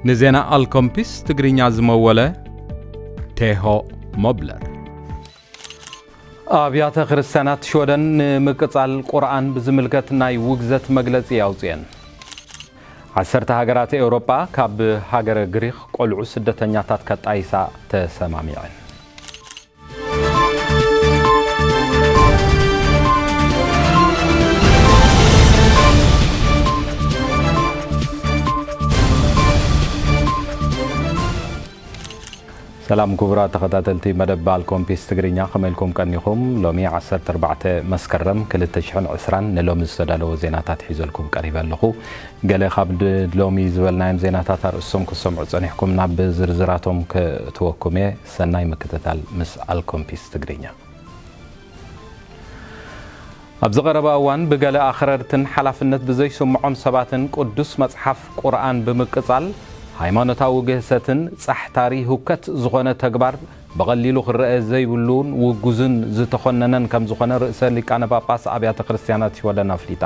ንዜና ኣልኮምፒስ ትግርኛ ዝመወለ ቴሆ ሞብለር። ኣብያተ ክርስቲያናት ሽወደን ንምቅጻል ቁርኣን ብዝምልከት ናይ ውግዘት መግለጺ ኣውጽኤን። ዓሰርተ ሃገራት ኤውሮጳ ካብ ሃገረ ግሪኽ ቆልዑ ስደተኛታት ከጣይሳ ተሰማሚዐን። ሰላም ክቡራት ተኸታተልቲ መደብ ኣልኮምፒስ ትግርኛ፣ ከመይ ኢልኩም ቀኒኹም? ሎሚ ዓሰርተ ኣርባዕተ መስከረም ክልተ ሽሕን ዕስራን ንሎሚ ዝተዳለወ ዜናታት ሒዘልኩም ቀሪበ ኣለኹ። ገለ ካብ ድ-፣ ሎሚ ዝበልናዮም ዜናታት ኣርእስቶም ክትሰምዑ ጸኒሕኩም፣ ናብ ዝርዝራቶም ከእትወኩም እየ። ሰናይ ምክትታል ምስ ኣልኮምፒስ ትግርኛ። ኣብዚ ቀረባ እዋን ብገለ ኣኽረርትን ሓላፍነት ብዘይስምዖም ሰባትን ቅዱስ መጽሓፍ ቁርኣን ብምቅጻል ሃይማኖታዊ ግህሰትን ጻሕታሪ ህውከት ዝኾነ ተግባር ብቐሊሉ ክረአ ዘይብሉን ውጉዝን ዝተኾነነን ከም ዝኾነ ርእሰ ሊቃነ ጳጳስ ኣብያተ ክርስቲያናት ሽወደን ኣፍሊጣ።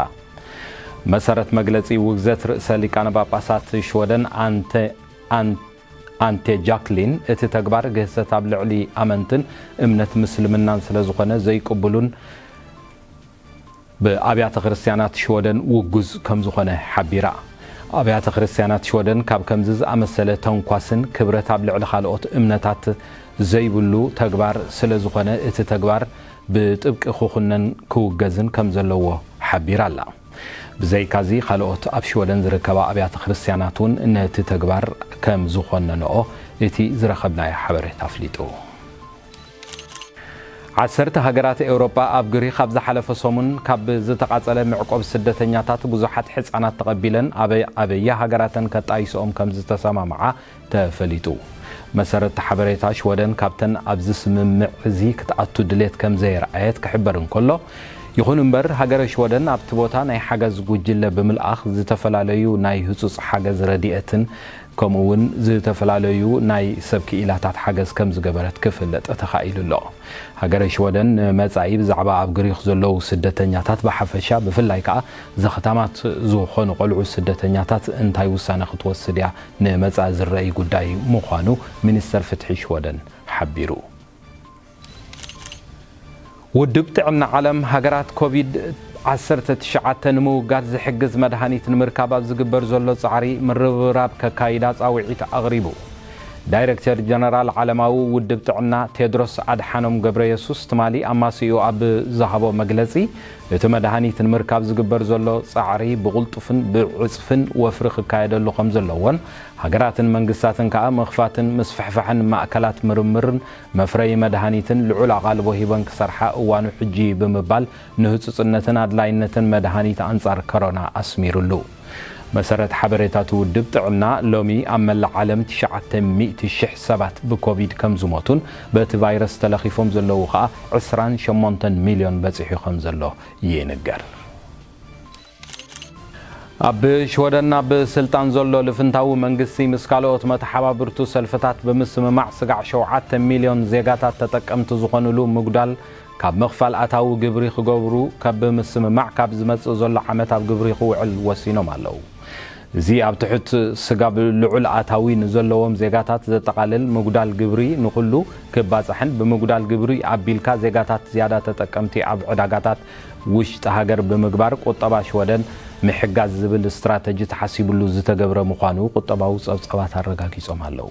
መሰረት መግለጺ ውግዘት ርእሰ ሊቃነ ጳጳሳት ሽወደን ኣንተ-፣ ኣን-፣ ኣንቴ ጃክሊን፣ እቲ ተግባር ግህሰት ኣብ ልዕሊ ኣመንትን እምነት ምስልምናን ስለ ዝኾነ ዘይቅብሉን ብኣብያተ ክርስቲያናት ሽወደን ውጉዝ ከም ዝኾነ ሓቢራ። ኣብያተ ክርስቲያናት ሽወደን ካብ ከምዚ ዝኣመሰለ ተንኳስን ክብረት ኣብ ልዕሊ ካልኦት እምነታት ዘይብሉ ተግባር ስለ ዝኾነ፣ እቲ ተግባር ብጥብቂ ክኹነን ክውገዝን ከም ዘለዎ ሓቢራ ኣላ። ብዘይካዚ፣ ካልኦት ኣብ ሽወደን ዝርከባ ኣብያተ ክርስቲያናት እውን ነቲ ተግባር ከም ዝኾነንኦ እቲ ዝረኸብናዮ ሓበሬታ ኣፍሊጡ። ዓሰርተ ሃገራት ኤውሮጳ ኣብ ግሪኽ ኣብ ዝሓለፈ ሰሙን ካብ ዝተቓጸለ መዕቆብ ስደተኛታት ብዙሓት ሕጻናት ተቐቢለን ኣበይ-፣ ኣበየ ሃገራተን ከጣይስኦም ከም ዝተሰማምዓ ተፈሊጡ። መሰረት ሓበሬታ ሽወደን ካብተን ኣብዚ ስምምዕ እዚ ክትኣቱ ድሌት ከም ዘየርኣየት ክሕበር እንከሎ፣ ይኹን እምበር ሃገረ ሽወደን ኣብቲ ቦታ ናይ ሓገዝ ጉጅለ ብምልኣኽ ዝተፈላለዩ ናይ ህጹጽ ሓገዝ ረድኤትን ከምኡ እውን ዝተፈላለዩ ናይ ሰብ ክኢላታት ሓገዝ ከም ዝገበረት ክፍለጥ ተኻኢሉ ኣሎ። ሃገረ ሽወደን ንመጻኢ ብዛዕባ ኣብ ግሪኽ ዘለዉ ስደተኛታት ብሓፈሻ፣ ብፍላይ ከኣ ዘኽታማት ዝኾኑ ቆልዑ ስደተኛታት እንታይ ውሳነ ክትወስድ እያ ንመጻኢ ዝረኣይ ጉዳይ ምዃኑ ሚኒስተር ፍትሒ ሽወደን ሓቢሩ። ውድብ ጥዕና ዓለም፣ ሃገራት ኮቪድ ዓሰርተ ትሽዓተ ንምውጋድ ዝሕግዝ መድሃኒት ንምርካብ ኣብ ዝግበር ዘሎ ጻዕሪ ምርብራብ ከካይዳ ጻውዒት ኣቕሪቡ። ዳይረክተር ጀነራል ዓለማዊ ውድብ ጥዕና ቴድሮስ ኣድሓኖም ገብረየሱስ ትማሊ ኣማሲኡ ኣብ ዝሃቦ መግለጺ፣ እቲ መድሃኒት ንምርካብ ዝግበር ዘሎ ጻዕሪ ብቕልጡፍን ብዕጽፍን ወፍሪ ክካየደሉ ከም ዘለዎን፣ ሃገራትን መንግስታትን ከኣ ምኽፋትን ምስፍሕፋሕን ማእከላት ምርምርን መፍረዪ መድሃኒትን ልዑል ኣቓልቦ ሂበን ክሰርሓ እዋኑ ሕጂ እዩ ብምባል፣ ንህጹጽነትን ኣድላይነትን መድሃኒት ኣንጻር ኮሮና ኣስሚሩሉ። መሰረት ሓበሬታ እቲ ውድብ ጥዕና፣ ሎሚ ኣብ መላእ ዓለም ትሽዓተ ሚእቲ ሽሕ ሰባት ብኮቪድ ከም ዝሞቱን በቲ ቫይረስ ተለኺፎም ዘለዉ ከኣ ዕስራን ሸሞንተን ሚልዮን በጺሑ ከም ዘሎ ይንገር። ኣብ ሽወደን ኣብ ስልጣን ዘሎ ልፍንታዊ መንግስቲ ምስ ካልኦት መተሓባብርቱ ሰልፍታት ብምስምማዕ ስጋዕ ሸውዓተ ሚልዮን ዜጋታት ተጠቀምቲ ዝኾኑሉ ምጉዳል ካብ ምኽፋል ኣታዊ ግብሪ ክገብሩ ካብ ብምስምማዕ ካብ ዝመጽእ ዘሎ ዓመት ኣብ ግብሪ ክውዕል ወሲኖም ኣለዉ። እዚ ኣብ ትሑት ስጋብ ልዑል ኣታዊ ንዘለዎም ዜጋታት ዘጠቓልል ምጉዳል ግብሪ ንኹሉ ክባጻሕን ብምጉዳል ግብሪ ኣቢልካ ዜጋታት ዝያዳ ተጠቀምቲ ኣብ ዕዳጋታት ውሽጢ ሃገር ብምግባር ቁጠባ ሽወደን ምሕጋዝ ዝብል ስትራተጂ ተሓሲብሉ ዝተገብረ ምዃኑ ቁጠባዊ ጸብጻባት ኣረጋጊጾም ኣለዉ።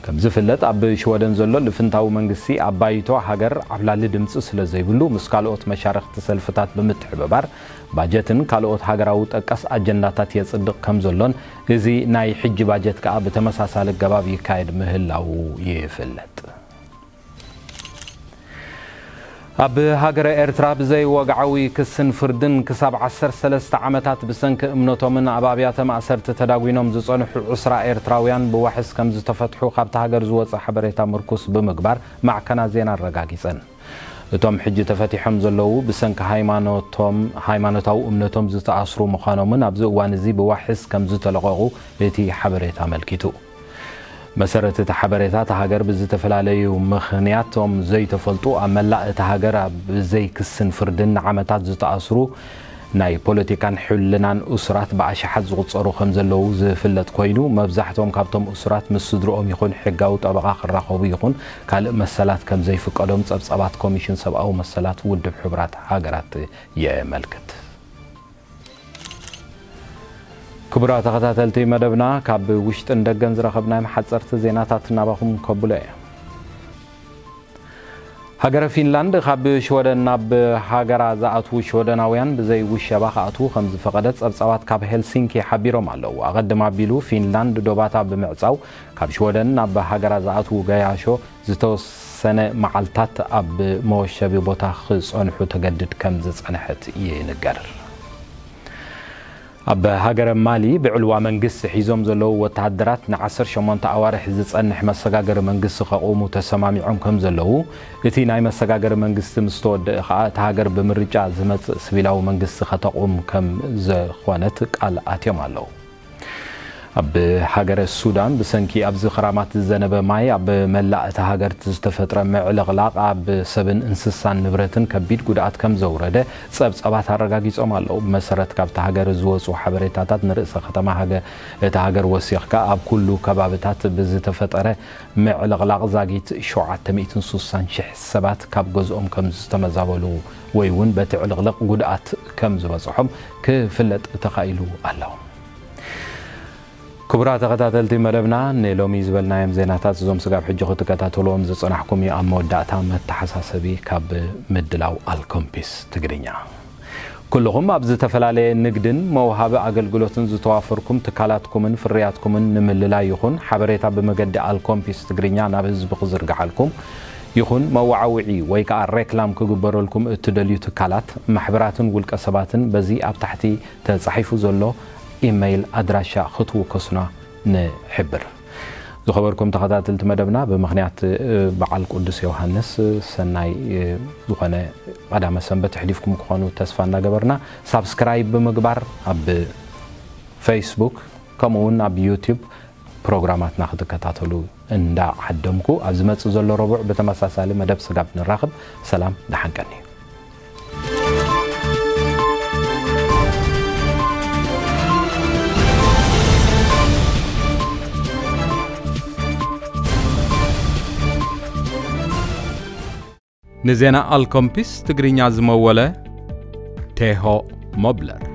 ከም ዝፍለጥ፣ ኣብ ሽወደን ዘሎ ልፍንታዊ መንግስቲ ኣብ ባይቶ ሃገር ዓብላሊ ድምጺ ስለ ዘይብሉ፣ ምስ ካልኦት መሻርኽቲ ሰልፍታት ብምትሕብባር ባጀትን ካልኦት ሃገራዊ ጠቀስ ኣጀንዳታት የጽድቕ ከም ዘሎን፣ እዚ ናይ ሕጂ ባጀት ከኣ ብተመሳሳሊ ኣገባብ ይካየድ ምህላዉ ይፍለጥ። ኣብ ሃገረ ኤርትራ ብዘይ ወግዓዊ ክስን ፍርድን ክሳብ ዓሰርተ ሰለስተ ዓመታት ብሰንኪ እምነቶምን ኣብ ኣብያተ ማእሰርቲ ተዳጒኖም ዝጸንሑ ዕስራ ኤርትራውያን ብዋሕስ ከም ዝተፈትሑ ካብታ ሃገር ዝወጸ ሓበሬታ ምርኩስ ብምግባር ማዕከናት ዜና ኣረጋጊጸን። እቶም ሕጂ ተፈቲሖም ዘለዉ ብሰንኪ ሃይማኖቶም፣ ሃይማኖታዊ እምነቶም ዝተኣስሩ ምዃኖምን ኣብዚ እዋን እዚ ብዋሕስ ከም ዝተለቐቑ እቲ ሓበሬታ ኣመልኪቱ። መሰረት እቲ ሓበሬታ፣ እታ ሃገር ብዝተፈላለዩ ምኽንያቶም ዘይተፈልጡ ኣብ መላእ እታ ሃገር ኣብ ዘይክስን ፍርድን ንዓመታት ዝተኣስሩ ናይ ፖለቲካን ሕልናን እሱራት ብኣሽሓት ዝቑጸሩ ከም ዘለዉ ዝፍለጥ ኮይኑ፣ መብዛሕትኦም ካብቶም እሱራት ምስ ስድርኦም ይኹን ሕጋዊ ጠበቓ ክራኸቡ ይኹን ካልእ መሰላት ከም ዘይፍቀዶም ጸብጻባት ኮሚሽን ሰብኣዊ መሰላት ውድብ ሕቡራት ሃገራት የመልክት። ክቡራት ተኸታተልቲ መደብና፣ ካብ ውሽጥን ደገን ዝረኸብናዮም ሓጸርቲ ዜናታት ናባኹም ከብሎ እየ። ሃገረ ፊንላንድ ካብ ሽወደን ናብ ሃገራ ዝኣትዉ ሽወደናውያን ብዘይ ውሸባ ክኣትዉ ከም ዝፈቐደት ጸብጻባት ካብ ሄልሲንኪ ሓቢሮም ኣለዉ። ኣቐድም ኣቢሉ ፊንላንድ ዶባታ ብምዕጻው ካብ ሽወደን ናብ ሃገራ ዝኣትዉ ገያሾ ዝተወሰነ መዓልታት ኣብ መወሸቢ ቦታ ክጸንሑ ተገድድ ከም ዝጸንሐት ይንገር። ኣብ ሃገረ ማሊ ብዕልዋ መንግስቲ ሒዞም ዘለዉ ወተሃደራት ን ዓሰርተ ሸሞንተ ኣዋርሕ ዝጸንሕ መሰጋገሪ መንግስቲ ከቕውሙ ተሰማሚዖም ከም ዘለዉ፣ እቲ ናይ መሰጋገሪ መንግስቲ ምስ ተወደአ ከኣ እታ ሃገር ብምርጫ ዝመጽእ ሲቪላዊ መንግስቲ ከተቕውም ከም ዝኾነት ቃል ኣትዮም ኣለዉ። ኣብ ሃገረ ሱዳን ብሰንኪ ኣብዚ ክራማት ዝዘነበ ማይ ኣብ መላእ እታ ሃገር ዝተፈጥረ ምዕልቕላቕ ኣብ ሰብን እንስሳን ንብረትን ከቢድ ጉድኣት ከም ዘውረደ ጸብጻባት ኣረጋጊጾም ኣለዉ። ብመሰረት ካብታ ሃገር ዝወጹ ሓበሬታታት፣ ንርእሰ ከተማ ሃገ-፣ እታ ሃገር ወሲኽካ ኣብ ኩሉ ከባብታት ብዝተፈጠረ ምዕልቕላቕ ዛጊት ሸውዓተ ሚእትን ስሳን ሽሕ ሰባት ካብ ገዝኦም ከም ዝተመዛበሉ ወይ እውን በቲ ዕልቕልቕ ጉድኣት ከም ዝበጽሖም ክፍለጥ ተኻኢሉ ኣሎ። ክቡራት ተኸታተልቲ መደብና፣ ንሎሚ ዝበልናዮም ዜናታት እዞም ስጋብ ሕጂ ክትከታተልዎም ዝጸናሕኩም እዩ። ኣብ መወዳእታ መተሓሳሰቢ ካብ ምድላው ኣልኮምፒስ ትግርኛ። ኩልኹም ኣብ ዝተፈላለየ ንግድን መውሃቢ ኣገልግሎትን ዝተዋፈርኩም ትካላትኩምን ፍርያትኩምን ንምልላይ ይኹን ሓበሬታ ብመገዲ ኣልኮምፒስ ትግርኛ ናብ ህዝቢ ክዝርግሓልኩም ይኹን መወዓውዒ ወይ ከኣ ሬክላም ክግበረልኩም እትደልዩ ትካላት፣ ማሕበራትን ውልቀ ሰባትን በዚ ኣብ ታሕቲ ተጻሒፉ ዘሎ ኢመይል ኣድራሻ ክትውከሱና ንሕብር። ዝኸበርኩም ተኸታተልቲ መደብና፣ ብምኽንያት፣ እ፣ በዓል ቅዱስ ዮሃንስ፣ እ፣ ሰናይ፣ እ፣ ዝኾነ ቀዳመ ሰንበት ኣሕሊፍኩም ክኾኑ ተስፋ እናገበርና፣ ሳብስክራይብ ብምግባር ኣብ ፌስቡክ ከምኡ እውን ኣብ ዩቲዩብ ፕሮግራማትና ክትከታተሉ እንዳዓደምኩ፣ ኣብ ዝመጽእ ዘሎ ረቡዕ ብተመሳሳሊ መደብ ስጋብ ንራኸብ፣ ሰላም ደሓን ቀንዩ። ንዜና ኣልኮምፒስ ትግርኛ ዝመወለ ቴሆ ሞብለር።